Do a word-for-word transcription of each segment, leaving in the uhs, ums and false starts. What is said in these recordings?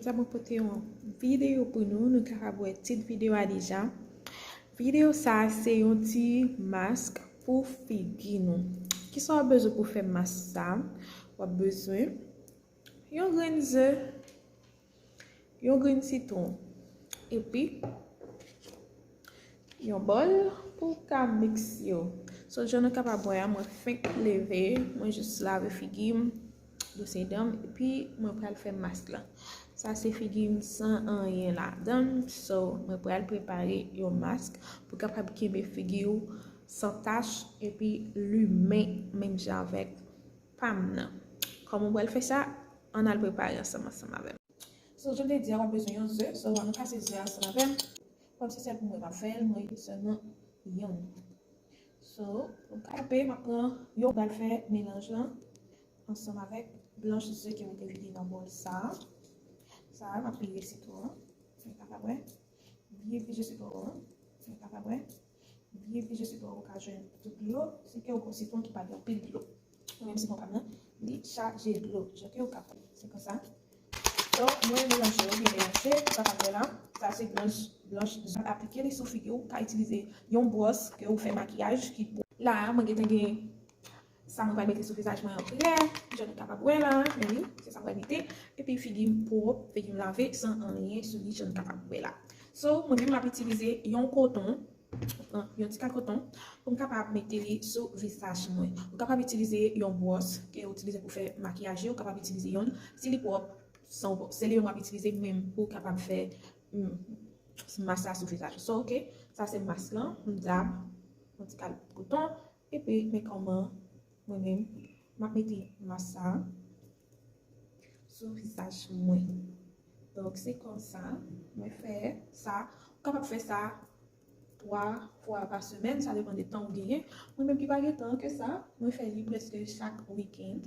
Sa mwen pote yon videyo pou nou, nou kapab wè tit videyo a deja. Videyo sa a se yon ti mask pou figi nou. Kisa w ap bezwen pou fè mask sa a? W ap bezwen yon grenn ze, yon grenn sitwon, epi yon bòl pou w ka miks yo. So, jan nou kapab wè a, mwen fenk leve, mwen jis lave figi m, bwose dan m, epi mwen pral fè mask lan. Sa se figi m san anyen ladan l, so mwen pral prepare yon mask pou kapab kenbe figi w san tach epi limen menm jan avèk pa m nan. Kòman w pral fè sa? Ann al prepare ansanm ansanm avè m. So, jan m te di a, w ap bezwen yon ze, so ann kase ze a ansanm avè m. Kòm se sèl pou mwen m ap fè l, mwen sèlman yonn. So, pou m ka koupe, m ap pran yon, m pral fè melanj lan ansanm avèk blanch ze ke mwen te vide nan bòl sa a. Sa a, m ap vire sitwon an. Mwen kapab wè. Vye vye sitwon an. Mwen kapab wè. Vye vye sitwon an, ou ka jwenn tout dlo. Se ke w gon sitwon ki pa gen anpil dlo. Mwen menm sitwon pa m nan, li chaje dlo. Jan ke ou ka wè. Se konsa. So, mwen melanje yo, byen melanje. Sa ka fè la. Sa se blanch, blanch. Jan aplike li sou figi w, ou ka itilize yon bwòs ke ou fè makiyaj ki pou. La, mwen gentan gen sa mwen pral mete sou vizaj mwen an prè. Jan nou kapab wè la, men wi, se sa mwen pral mete. Epi figi m pwòp, figi m lave, san anyen sou li, jan nou kapab wè la. So, mwen menm m ap itilize yon koton, yon ti kal koton, pou m kapab mete li sou vizaj mwen. Ou kapab itilize yon bwòs ke w itilize pou fè makiyaj yo, ou kapab itilize yonn, si li pwòp, san w pwòp. Se li menm w ap itilize menm pou w kapab fè, mm, mask la sou vizaj ou. So, ok, sa se mask lan, m dab, yon ti kal koton, epi men kòman mwen menm, m ap mete mask sa a sou vizaj mwen. Donk, se konsa mwen fè sa. Ou kapab fè sa twa fwa pa semèn, sa depann de tan ou genyen. Mwen menm ki pa gen tan ke sa, mwen fè li prèske chak wikenn.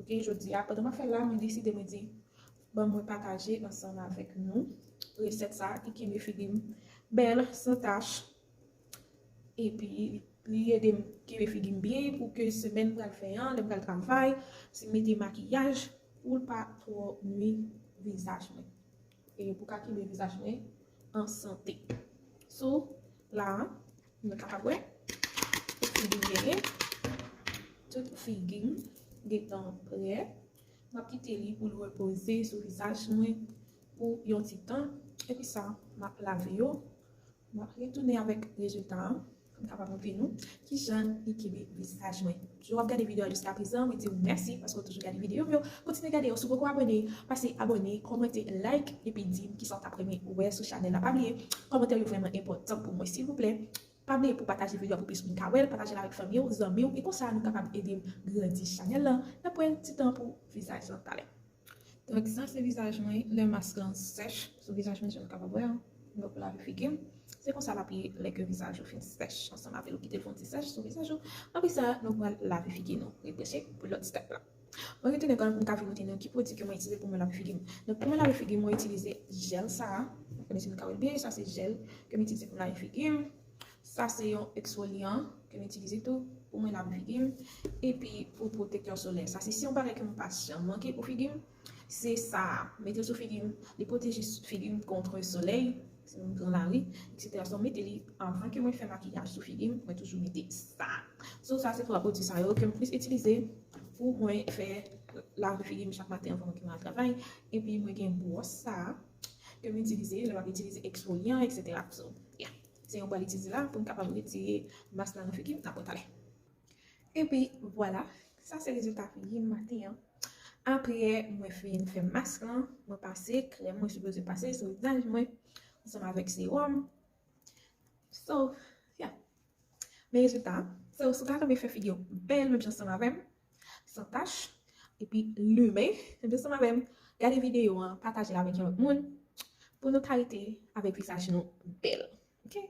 Ok, jodi a, pandan m ap fè l la, mwen deside, mwen di, ban mwen pataje ansanm avèk nou resèt sa ki kenbe figi m bèl, san tach. Epi, li ede m kenbe figi m byen pou ke semèn m pral fè an, lè m pral travay, si m mete makiyaj, pou l pa twò nwi vizaj mwen. E pou ka kenbe vizaj mwen an sante. So, la, nou kapab wè, tout figi m genyen, tout figi m gentan prè. M ap kite li pou l repoze sou vizaj mwen pou yon ti tan. Epi sa, m ap lave yo. M ap retounen avèk rezilta a pou m kapab montre nou kijan li kenbe vizaj mwen. Si w ap gade videyo a jiskaprezan, mwen di w mèsi paske w toujou gade videyo m yo. Kontinye gade yo. Si w poko abòne, pase abòne, kòmante, like, epi di m kisa w t ap renmen wè sou chanèl la. Pa bliye, kòmantè yo vrèman enpòtan pou mwen, silvouplè. Pa bliye pou pataje videyo a pou plis moun ka wè l, pataje l avèk fanmi w, zanmi w, e konsa nou kapab ede m grandi chanèl lan. N ap wè ti tan pou vizaj lan talè. Donk, sa se vizaj mwen, lè mask lan sèch sou vizaj mwen, jan nou kapab wè an, mwen pou lave figi m. Se konsa l ap ye lè ke vizaj ou fin sèch ansanm avè l, ou kite l fè yon ti sèch sou vizaj ou. Apre sa, nou pral lave figi nou, rebranche pou lòt stèp la. Mwen retounen kanmenm pou m ka vin montre nou ki pwodui ke mwen itilize pou mwen lave figi m. Donk, pou mwen lave figi m, mwen itilize jèl sa a. Mwen konnen si nou ka wè l byen, sa se jèl ke m itilize pou m lave figi m. Sa se yon eksfolyan ke m itilize tou pou mwen lave figi m. Epi pou pwotektè solè. Sa se, se yon bagay ke m pa janm manke pou figi m. Se sa a. Mete l sou figi m. Li pwoteje figi m kont solèy. Si m pran lari, etsetera. So, mete li anvan ke mwen fè makiyaj sou figi m. Mwen toujou mete sa. So, sa se twa pwodui sa yo ke m plis itilize pou mwen fè lave figi m chak maten anvan ke mwen al travay. Epi mwen gen bwòs sa a ke m itilize lè m ap itilize eksfolyan, etsetera. So, yeah. Se yon bwòs m itilize la pou m kapab retire mas la nan figi m, n ap wè talè. Epi, vwala, sa se rezilta figi m maten an. Apre mwen fin fè mas lan, mwen pase krèm mwen sipoze pase sou vizaj mwen, ansanm avèk sewòm. So, yeah. Men rezilta, so, si w ta renmen fè figi w bèl, menm jan ansanm avè m, san tach, epi limen, menm jan ansanm avè m, gade videyo an, pataje l avèk yon lòt moun, pou nou ka rete avèk vizaj nou bèl. Ok?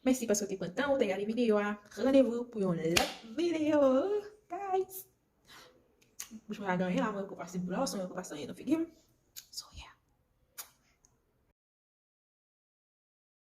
Mèsi paske w te pran tan ou te gade videyo a. Randevou pou yon lòt videyo. Guys! Bouch mwen pa gen anyen la, mwen poko pase blush, mwen poko pase anyen nan figi m.